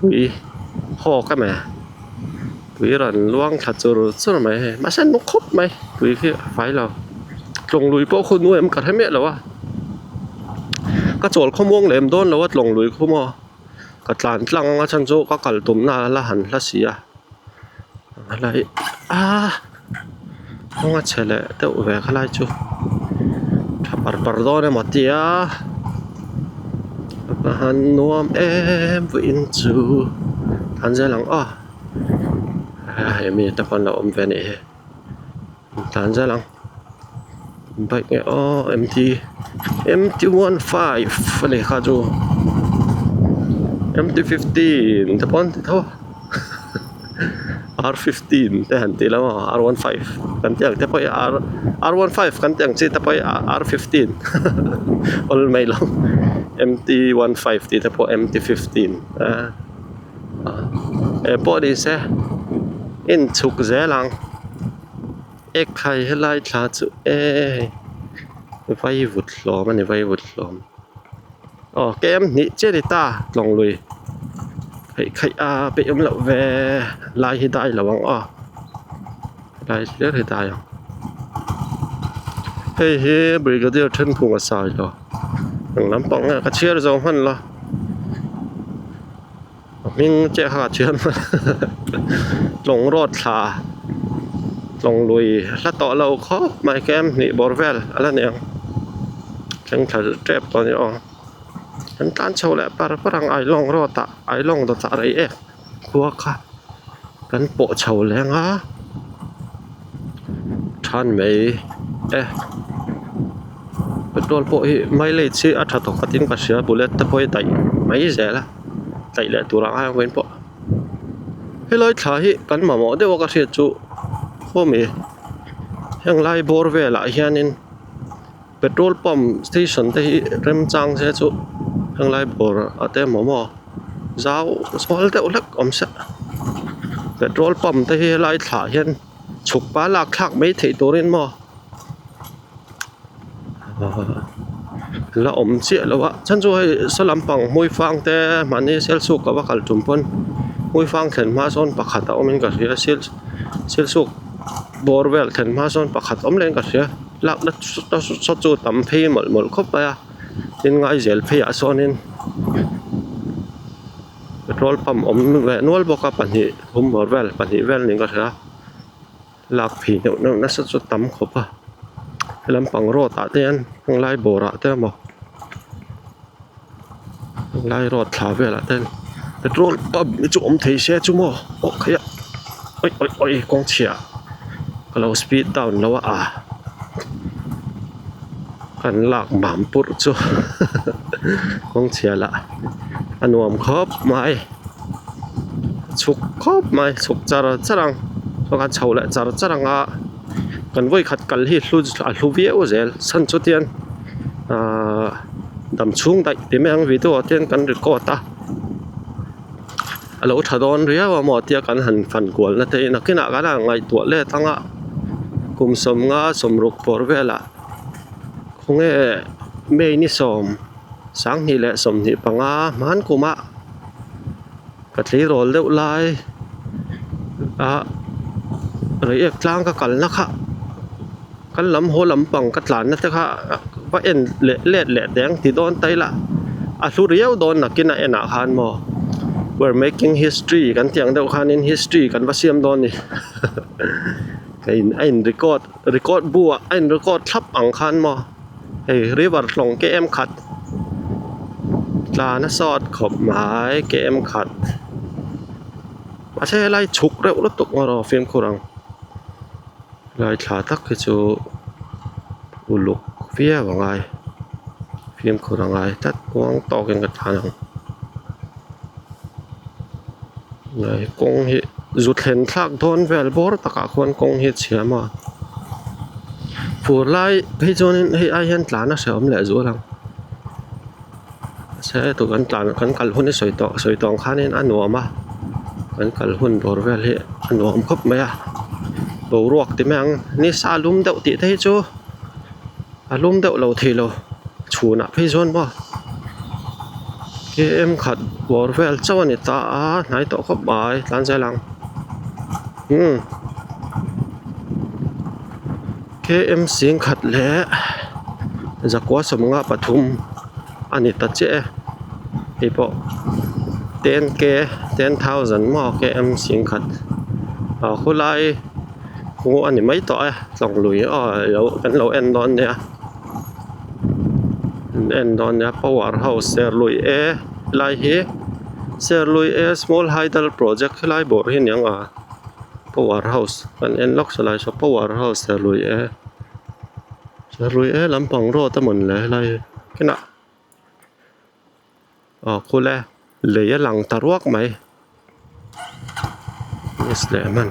Tui hawk em e tui rawn luang thla chur chur mai hei mahse an nawk khawp mai tui khi a fai lo tlawng lui pawh khu nuam ka hre miah lo a ka chawl khawmuang lem dawn lo a tlawng lui khu maw ka tlan tlang anga chhan chu ka kal tumna a la han hla si a helai ah kawng a chhe leh deuh ve khalai chu tha par par dawn emaw tia a han nuam em vawiin chu an zel ang aw hei mi te pawh an lo awm ve a nih hi tlan zel ang bike nge aw mt mt 15 a ni kha chu mt 15 te pawh an ti tho a r 15 te han tih lo a r 15 kan tih ang te pawh hi r r 15 kan tih ang chi te pawh hi r 15 awl mai lo mt 15 tih te pawh mt 15 eh pawh ni se inchhuk zel ang. Ekhai helai thla chu e vaivut hlawm a ni vaivut hlawm aw kem hnih chiah a ni ta tlawng lui khaih khaih a peih awm loh ve lai hi dai lo ang aw lai hlir hi dai ang hei hi brigadier thenphung a sai lo eng lampang nge ka chhiar zo hman lo. A hming chiah kha ka thiam tlawng rawt thla tlawng lui hla tawh lo khawp mai kem hnih bawr vel a la ni ang thleng thla tep tawh a ni aw an tlan chho leh par par ang ailawng rawt ah ailawng dawtah rei em khua kha kan pawh chho leng a than mai e petrol pawh hi mileage hi a tha tawh khatin ka hria bullet te pawh hi daih mai zel a. tlaih leh tur ang ai vawiin pawh helai thla hi kan mamawh deuh a ka hriat chu khawmi heng lai bawr velah hianin petrol pump station te hi remchang se chu heng lai bawr ah te emaw maw zau zawl deuh hlek awm se petrol pump te hi helai thlah hian chhuk pa lak thlak mai theih turin maw. La awm chiah lo a chhan chu hei saw lampang hmui fang te mahni sialsuk ka va kal tum pawn hmui fang thlen hma sawn pakhat a awmin ka hria sil silsuk bawr vel thlen hma sawn pakhat awm leh in ka hria lakna saw chu tam phei mawlh mawlh khawp mai a tin ngaizel pheiah sawnin petrol pump awm ve nual bawk a pahnih thum bawr vel pahnih vel niin ka hria. Lak phei neuh neuh nasa chu tam khawp a he lampang road ah te hian henglai bawr ah te emaw henglai road thla velah te hian petrol pump hi chu awm thei se chu maw aw khaih a awi awi awi kawng chhia ka lo speed down lo a ah kan lak mam purh chu kawng chhia lah a nuam khawp mai. Chhuk khawp mai chhuk char char ang chuan chho leh char char ang a kan vawi khat kal hi hlu a hlu viau zel chhan chu tian ahh dam chhung daih ti mai ang video ah te hian kan record a a lo tha dawn riau a maw tia kan han fan kual na te hi nakinah kan han ngaihtuah let ang a kum sawmnga sawmruk pawr velah khawnge May ni sawm sanghnih leh 25 hman kumah. Ka tleirawl deuh lai a reiek tlang ka kalna kha kan lam haw lampang ka tlanna te kha va en leh let leh teh ang ti dawn ta ila a hlu riau dawn nakin a enah khan maw we're making history kan tih ang deuh khanin history kan va siam dawn a ni a in record record bu ah a in record thlap ang khan maw. Hei river tlawng kem khat tlan a sawt khawp mai kem khat mahse helai chhuk reuh lutuk erawh fimkhur ang helai thla tak hi chu uluk viau a ngai fimkhur a ngai tlat muang tawkin ka tlan ang kawng hi zu thlen thlak dawn vel bawr takah khuan kawng hi a chhia maw. Fur lai phei chuanin hei ai hian tlan a hrehawm leh zual ang mahse tu kan tlan kan kal hun hi sawi tawh sawi tawh ang khanin a nuam a kan kal hun bawr vel hi a nuam khawp mai a boruak ti mai ang nisa lum deuh tih te hi chu a lum deuh lo thei lo chhunah phei chuan maw. Km khat bawr vel chauh a ni ta a hnai tawh khawp mai tlan zel ang umm km sing khat leh zakua sawmnga pathum a ni ta chiah e hei pawh ten k 10,000 maw km sing khat ah khulai khu a ni mai tawh e tlawng lui aw lo kan lo en dawn nia. An en dawn nia power house serlui e helai hi serlui e small hydel project helai bawr hi aniang a power house kan en lawk saw lai saw power house serlui e serlui e lampang road a mawn le helai hi kinah aw khawle lei a lang ta ruak mai miss leh hman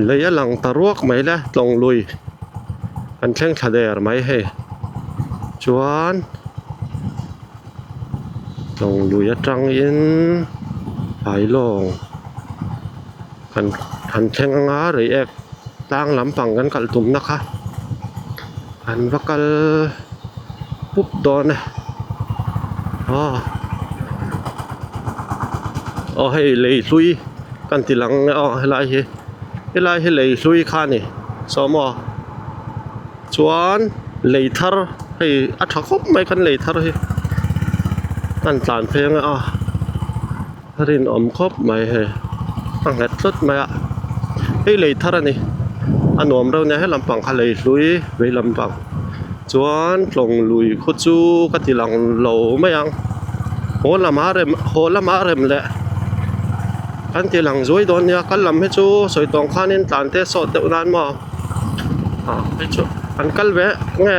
lei a lang ta ruak mai le tlawng lui an thleng thla der mai hei chuan tlawng lui atangin hailawng kan han thleng anga reiek tlang lampang kan kal tumna kha an va kal pup dawn e aw aw hei lei hlui kan ti lang e aw helai hi helai hi lei hlui kha a ni saw maw chuan lei thar hei a tha khawp mai kan lei thar hi kan tlan phei ang e aw. A rinawm khawp mai hei a nghet tlut mai a hei lei thar a ni a nuam reuh nia he lampang kha lei hlui vei lampang chuan tlawng lui khaw chu ka ti lang lo mai ang haw lamah rem haw lamah rem leh kan ti lang zuai dawn nia kal lam hi chu sawi tawng khanin tlan te sawt deuh nan maw ah hei chu an kal ve nge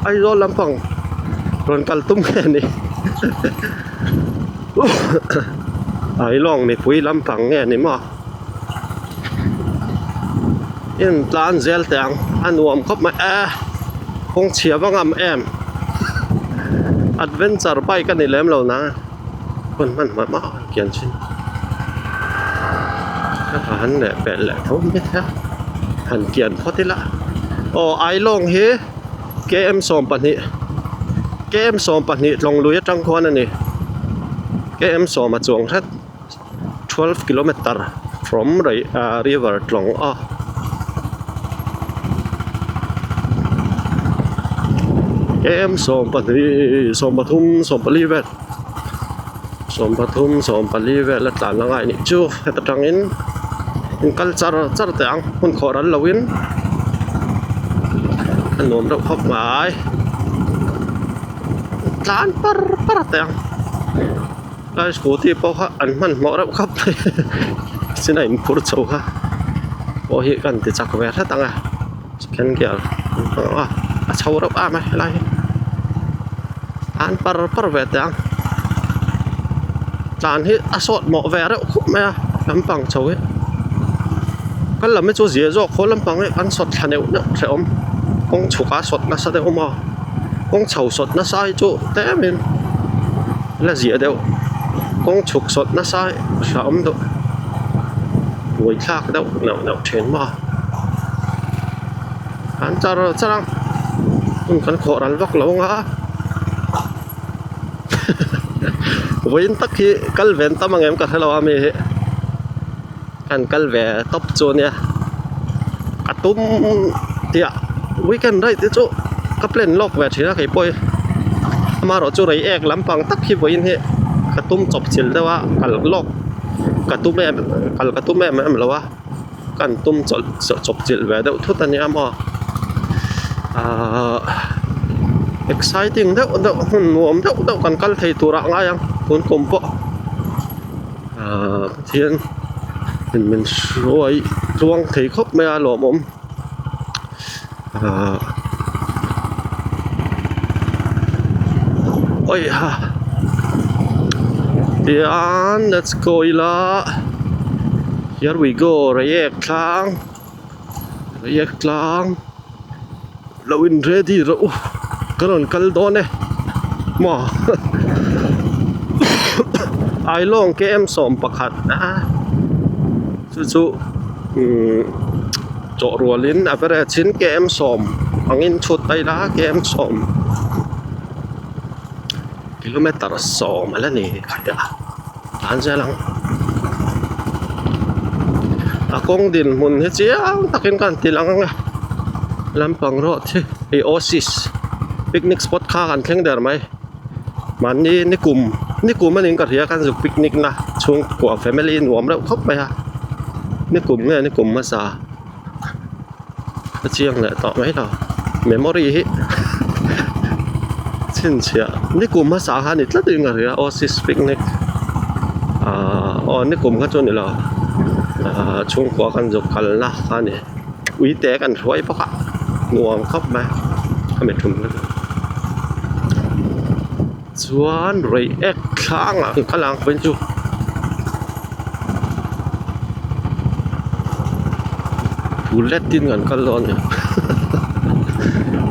Aizawl lampang rawn kal tum nge ni. Ailawng mipui lampang nge ni maw in tlan zel teh ang a nuam khawp mai e kawng chhia va ngam em adventure bike a ni lem lo nang hun hman hmah hmah a kian thin a han leh pelh leh tho mai thei a han kian phawt ila aw Ailawng hi. Km 12 Km 12 tlawng lui atang khuan a ni Km 10 a chuang hret 12 kilometer from river tlawng a Km 12 13 14 vel 13 14 vel a tlan a ngai nih chu heta tangin in kal char char teh ang hun khawh ral lo in a nuam deuh khawp mai tlan par par teh ang lai scooty pawh kha an hmanhmawh reuh khawp mai chin a in phur chho kha pawh hi kan ti chak ve hret ang a second gear a chho reuh em a helai hi tlan par par ve teh ang tlan hi a sawt mawh ve reuh khawp mai a lampang chho hi kal lam hi chu zia zawk khaw lampang hi an sawt thla neuh neuh hrehawm kawng chhuk a sawt nasa deuh maw kawng chho sawt nasa hi chu tlem in la zia deuh kawng chhuk sawt nasa hi hrehawm deuh buaithlak deuh neuh neuh thin maw. An char char a hun kan khawh ral vak lo ang a vawiin tak hi kal ve an tam ang em ka hre lo a mi hi an kal ve tawp chu ania a tum tih ah weekend ride te chu ka plan lawk ve thin a kei pawh hi amaherawh chu rei ek lampang tak hi vawiin hi ka tum chawp chilh deuh a kal lawk ka tum em kal ka tum em em lo a. Kan tum chawlh chawp chilh ve deuh thut a nia maw ahh exciting deuh deuh hmun nuam deuh deuh kan kal thei tur ah ngai ang tun kum pawh ahh Pathian in min hruai tluang thei khawp mai a lawmawm ahh awiha tian let's go ila. Here we go Reiek tlang Reiek tlang lo in ready rawh u ka rawn kal dawn e maw Ailawng km 11 a chu chu umm chawh rualin average in km 10 angin chhut a ila km 10. Kilometer sawm a la ni khat a tlan zel ang. A kawng dinhmun hi chiang takin ka han ti lang ang e lampang road hi hei oasis picnic spot kha kan thleng der mai mahni nikum nikum a niin ka hria kan zuk picnic na chhungkua family nuam reuh khawp mai a nikum nge nikum hmasa. A chiang leh tawh mai lo memory hi chhinchhiah nikum hmasa kha a ni tlat in ka hria oasis picnic ahh aw nikum kha chu a ni lo ahh chhungkua kan zuk kalna kha a ni uite kan hruai bawk a nuam khawp mai a mi thum kha chu chuan reiek thlangah an kal ang pawhin chu. Bullet in kan kal dawn a ni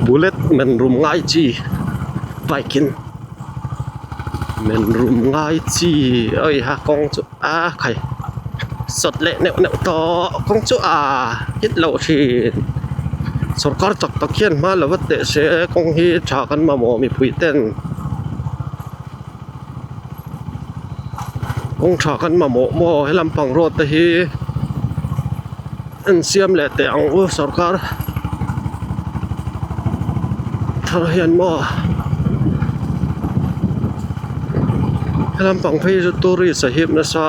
bullet men rum ngai chi bike in men rum ngai chi oi ha kawng chu a khai sawt leh neuh neuh tawh kawng chu a hit loh thin sawrkar chak tak hian hma lo va teh se kawng hi tha kan mamawh mipui ten. Kawng tha kan mamawh maw he lampang road te hi an siam leh teh ang u sorkar thar hian maw he lampang phei chu tourist a hip nasa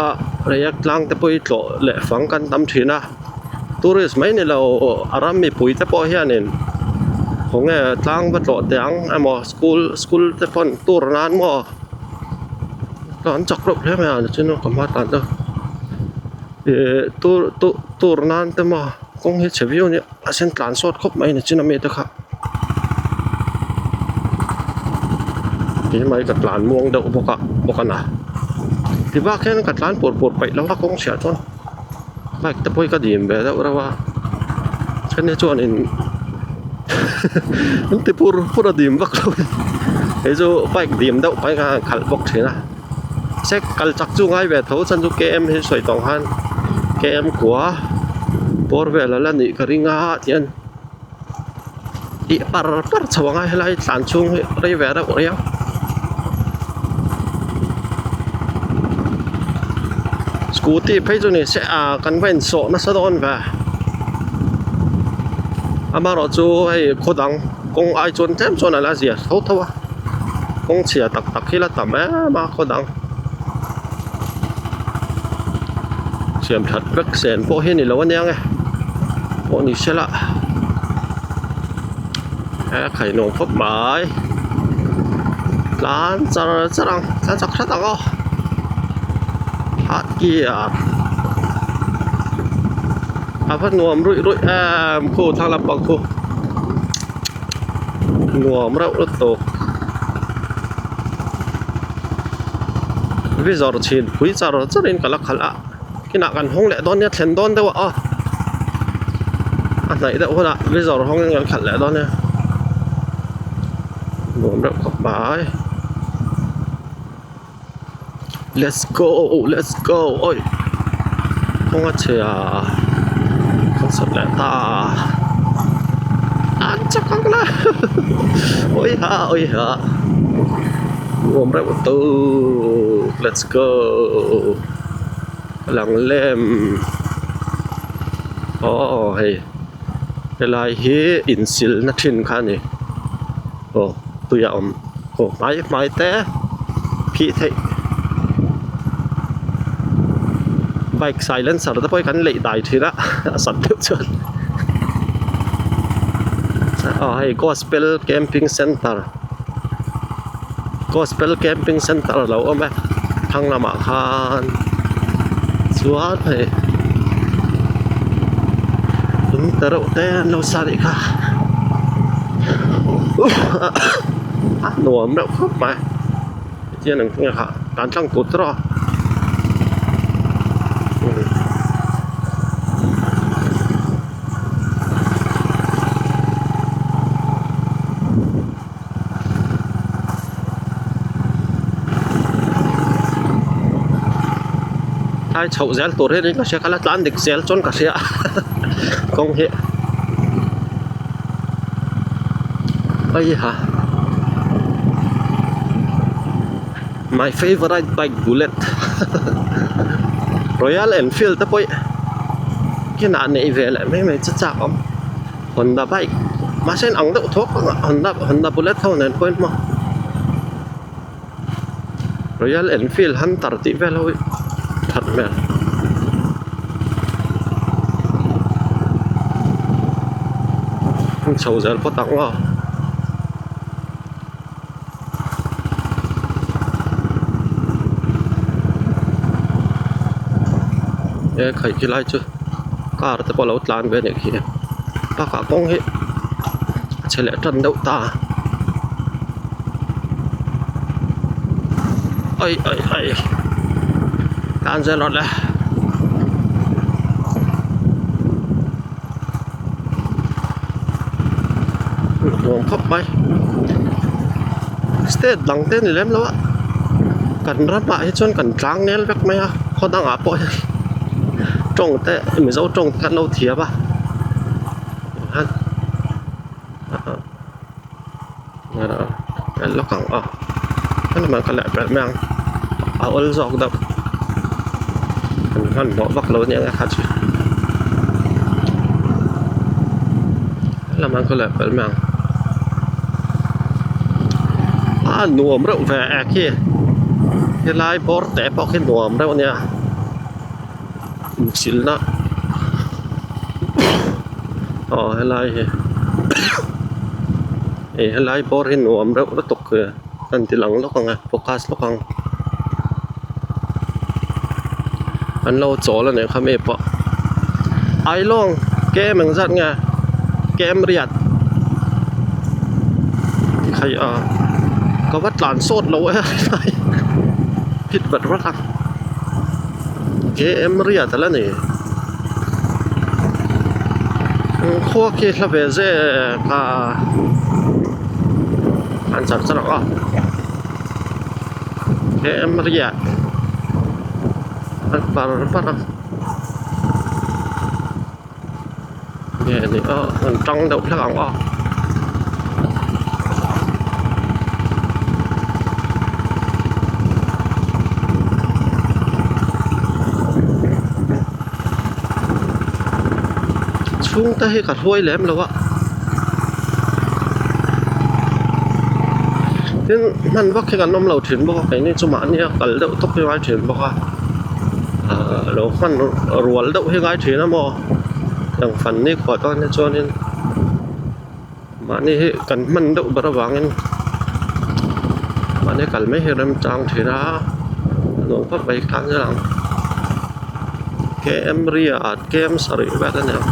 reiek tlang te pawh hi tlawh leh fang kan tam thin a tourist mai ni lo a ram mipui te pawh hianin khawnge tlang va tlawh teh ang emaw school school te pawn tour nan maw an chak reuh hle mai a nichin ka hma tan chu ihh tour tour nan te maw kawng hi chhe viau a nia a sen tlan sawt khawp mai nichin ami te kha keimah hi ka tlan muang deuh bawk a bawk a na ti bak hian ka tlan pur pur peih lo a kawng chhiah chuan. Bike te pawh hi ka dim ve deuh reuh a then hi chuanin an ti pur pur a dim vak lo hei chu bike dim deuh pahin khan a khalh bawk thin a se kal chak chu ngai ve tho chuan chu K M hi sawi tawh ang khan K M kua bawr vel a la nih ka ring a tihian Tih par par chho anga helai tlan chhung hi rei ve reuh riau. Scooty phei chu ni se ah kan va insawh nasa dawn ve. Amaherawh chu hei khaw dang kawng ai chuan tlem chuan a la zia tho tho a kawng chhia tak tak hi la tam em a khaw dang. Siam that vek sen pawh hi a ni lo ania nge pawh ni se la a khai nuam khawp mai tlan char char ang tlan chak hrat ang aw hah gear a va nuam ruih ruih em khu thlang lampang khu nuam reuh lutuk. Vizor chhin pui char char in ka la khalh a kinah kan hawng leh dawn nia thlen dawn deuh a aw a hnaih deuh hunah vizor hawng in kan khalh leh dawn nia nuam reuh khawp mai let's go let's go awi kawng a chhe a kan sawt leh ta an chak ang la awi ha awi ha nuam reuh tawp let's go ka lang lem aw hei helai hi insilna thin kha a ni aw tui a awm aw hmai hmai te phih theih bike silencer te pawh hi kan leih dai thin a a sat deuh chuan aw hei gospel camping centre gospel camping centre a lo awm e thlang lamah khan chuan hei in ta reuh te an lo sa nih kha a nuam reuh khawp mai tichuan ang nge kha tan tlang tut rawh a. Tlai chhoh zel tur hianin ka hria ka la tlan dik zel chuan ka hria kawng hi ai ha. My favourite bike bullet Royal Enfield te pawh kinah neih ve leh mai mai chu chak awm Honda bike mahse an ang deuh thawk ang a Honda Honda bullet ho nen pawhin maw Royal Enfield Hunter tih vel ho hi that hmel. An chho zel phawt ang aw. He khaih khi lai chu car te pawh a lo tlan ve a nih khi bakah kawng hi a chhe leh tan deuh ta ai ai ai tan zel rawh le. Nuam khawp mai state dang te ni lem lo a kan ramah hi chuan kan tlang nel vek mai a khaw dangah pawh hian tawng te mizo tawng te kan lo thiam a lawk ang aw helama ka leh pelh mai ang a awl zawk deuh an hmanhmawh vak lo ania kha chu helama ka leh pelh mai ang a nuam reuh ve e khi helai bawr te pawh khi nuam reuh ania inchilhna aw helai hi ih helai bawr hi nuam reuh lutuk an ti lang lawk ang a focus lawk ang an lo chawl a nih kha mi pawh ailawng kem engzat nge kem riat khai a ka va tlan sawt lo e hit vat vat a. K_m riat a la ni khua khi hla ve zek a an char char ang a k_m riat an par par a nge ni a an tang deuh hlek ang a. Chhungte hi ka hruai lem lo a tin hman vak hi kan awm lo thin bawk a keini chu mahni a kal deuh tawp hi a ngai thin bawk a ahh lo hman rual deuh hi a ngai thin a maw. Lang fan ni khuah tan hi chuanin mahni hi kan hman deuh ber avangin mahni kal mai hi remchang thin a nuam khawp mai khan zel ang K_m riat K_m sarih vel a ni ang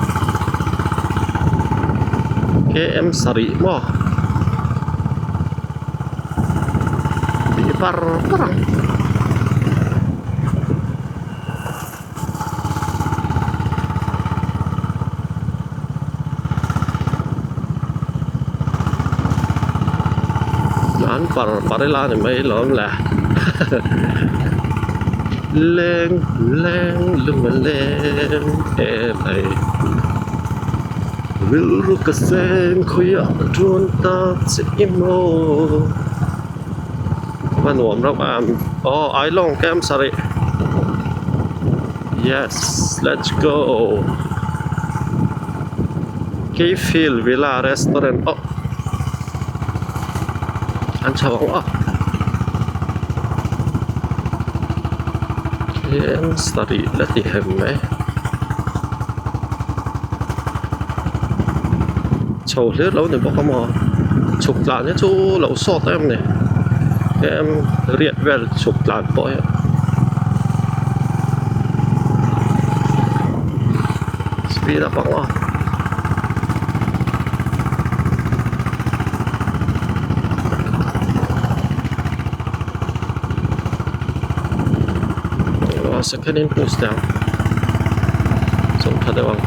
K_m sarih maw tih par par ang. An par par ila ni mai lawm le leng leng lung a leng em ai rilru ka seng khawiah chuan ta che i maw a nuam reuh em aw ailawng kem sarih yes let's go Keifield villa restaurant aw an chho ang aw kem sarih la ti hem mai chho hlir lo ni bawk a maw chhuk tlan hi chu lo sawt em ni em riat vel chhuk tlan pawh hi speed up ang aw. Second in push teh ang chawlh tha deuh ang.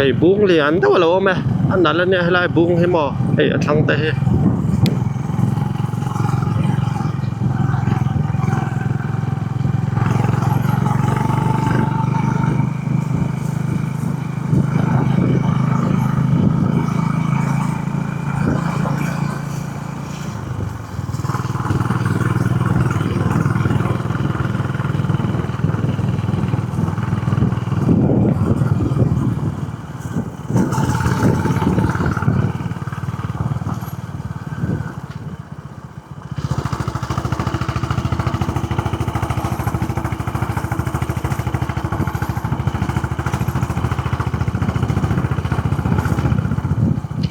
Hei bung lian deuh a lo awm e a nalh ania helai bung hi maw hei a thlang te hi.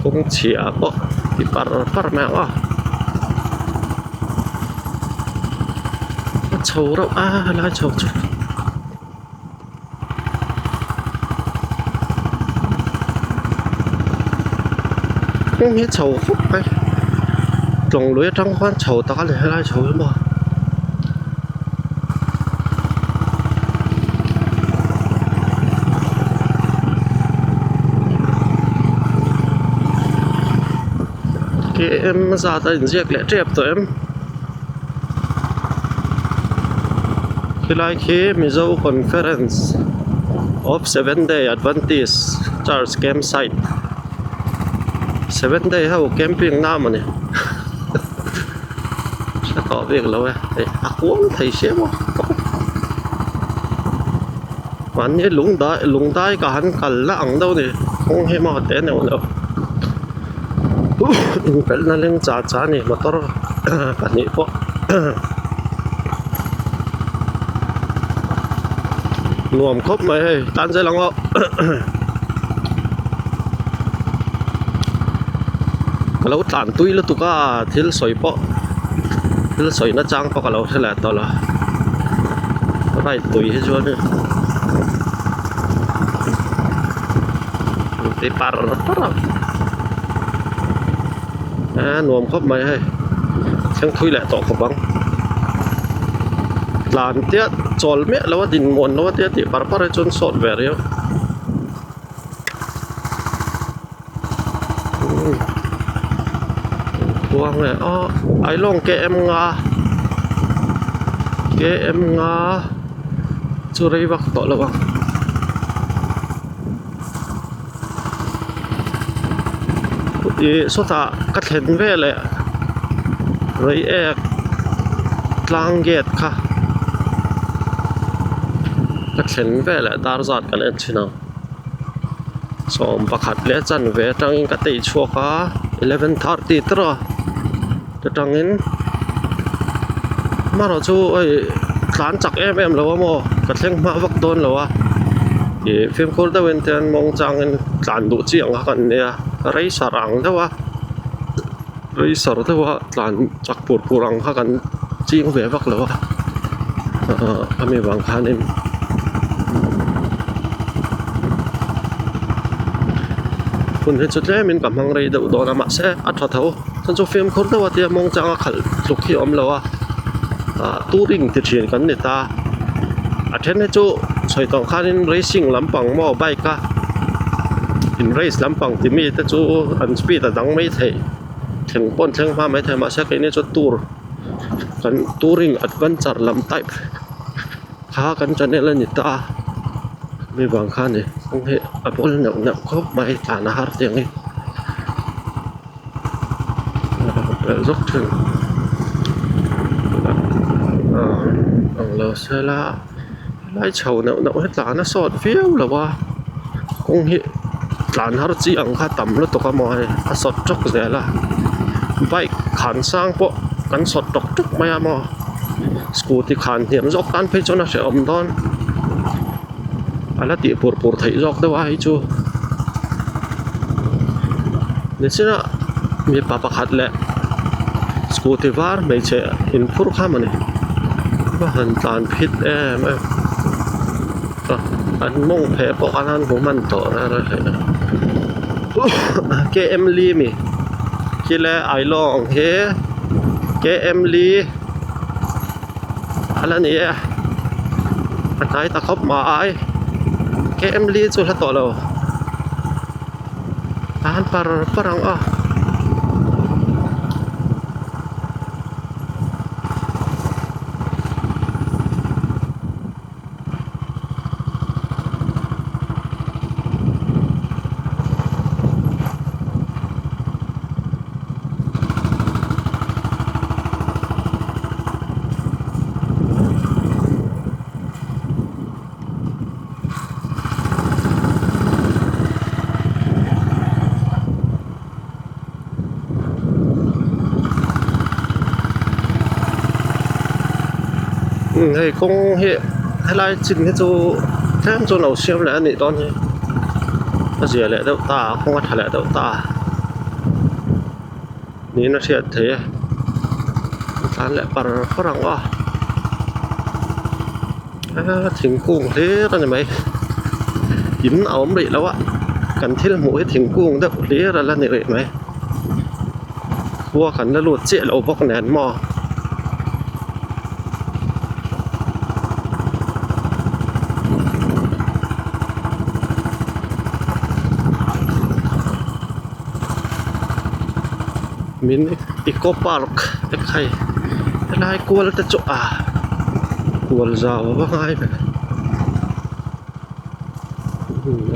Kawng chhia pawh ti par par mai ang aw a chho reuh a helai chho chu. Kawng hi a chho khawp mai tlawng lui atang khuan chho tak a ni helai chho hi maw. Km zat a inziak leh tep tawh em khilai khi Mizo Conference of Seventh Day Adventist Church Camp Site Seventh Day ho camping na mawni hre tawh bik lo e hei a kual thei sia maw mahni lung dai lung dai ka han kal na ang deuh a ni kawng hi maw te neuh neuh inpelh na leng chah chah a ni motor pahnih pawh nuam khawp mai hei tan zel ang aw. Ka lo tlan tui lutuk a thil sawi pawh thil sawi na chang pawh ka lo hre leh tawh lo ride tui hi chuan ti par par a a nuam khawp mai hei thleng thui leh tawh khawp ang tlan tia chawl miah lo a din muan lo a tia tih par par hi chuan sawt ve riau. Khuang leh aw Ailawng KM nga KM nga chu rei vak tawh lo ang ih sawtah ka thlen veleh Reiek tlang gate kha ka thlen veleh dar zat kan en thin ang. Sawm pakhat leh chanve atangin ka tei chhuak a 11:30 tawh a atangin amaherawh chu hei tlan chak em em lo a maw ka thleng hma vak dawn lo a ih fimkhur deuhin te an mawng changin tlan duh chi ang kha kan nia racer ang deuh a racer deuh a tlan chak pur pur ang kha kan ching ve vak lo a ahh ami vang khanin hun hi chu tlemin ka hmang rei deuh dawn a mahse a tha tho chuan chu fimkhur deuh a tia mawng changa khalh tluk hi a awm lo a ah touring ti thin kan ni ta a then hi chu sawi tawh khanin racing lampang maw bike a in race lampang ti mi te chu an speed a dang maithei. Thleng pawh an thleng hma maithei a mahse keini chu tour kan touring adventure lam type kha kan channel a ni ta a mi vang kha a ni kawng hi a bawl neuh neuh khawp mai tlan a har tiang hi pelh zawk thin ang lo sela helai chho neuh neuh hi tlan a sawt viau lo a kawng hi tlan har chi ang kha tam lutuk a maw hei a sawt tawk zel a bike khan sang pawh kan sawt tawk tawk mai a maw scooty khan hniam zawk tan phei chuan a hrehawm dawn a la tih pur pur theih zawk deuh a hei chu nichina mipa pakhat leh scooty var hmeichhe inphur kha mawni va han tlan phit em em. An mawng pheh pawh khan an hmu hman tawh reng reng K M Lee mi khi le Ailawng hi K M Lee a la ni e a hnai ta khawp mai K M Lee chu hla tawh lo. Tlan par par ang aw. Hei kawng hi helai chin hi chu tlem chuan lo siam leh a nih dawn hi a zia leh deuh ta a kawng a tha leh deuh ta niin a hriat theih e a tlan leh par par ang aw a thingkung hlir a ni mai in a awm rih lo a kan thil hmuh hi thingkung deuh hlir a la ni rih mai khua kan la lut chiah lo bawk nen maw. Min eco park te khai helai kual te chu a kual zau a va ngai ve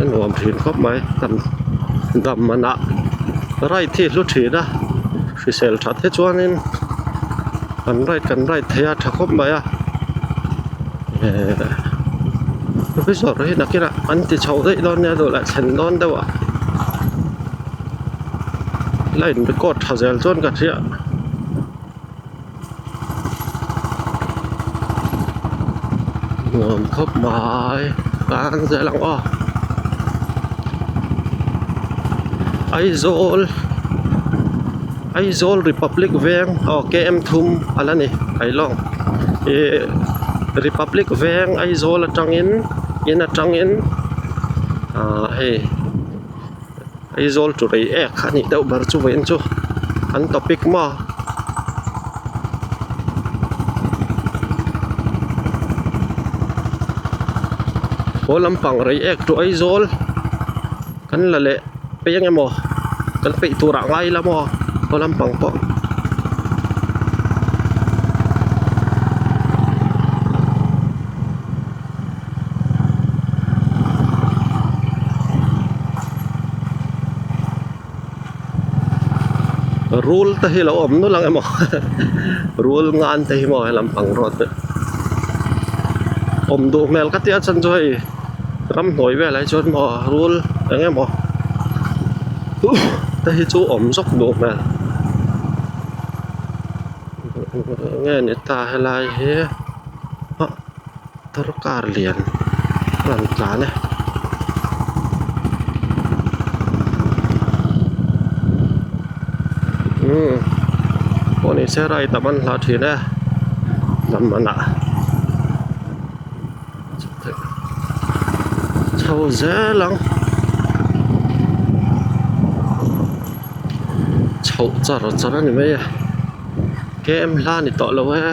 a nuam thin khawp mai kan dam manah ride hi a hlu thin a hrisel that hi chuanin kan ride kan ride thei a tha khawp mai a ehh resort hi nakinah an ti chho daih dawn nia duh leh thlen dawn deuh ah. La in record tha zel chuan ka hria nuam khawp mai tan zel ang aw Aizawl Aizawl Republic veng aw K M thum a la ni kailawng ih Republic veng Aizawl atangin in atangin ah hei. Aizawl chu rei ek a nih deuh ber chu vawiin chu an topic maw. Haw lampang rei ek chu Aizawl kan la leh peih ang emaw kan peih turah ngai ila maw haw lampang pawh. Rul te hi lo awm nul ang emaw rul ngan te hi maw helam pang road te awm duh hmel ka tia chuan chu hei ramhnuai velah hi chuan maw rul eng emaw te hi chu awm zawk duh hmel nge ni ta helai hi. Motor car lian a rawn tlan e. Umm pawh ni se ride a man hla thin e lam manah chho zel ang chhoh char char a ni mai e K M hla a ni tawh lo e.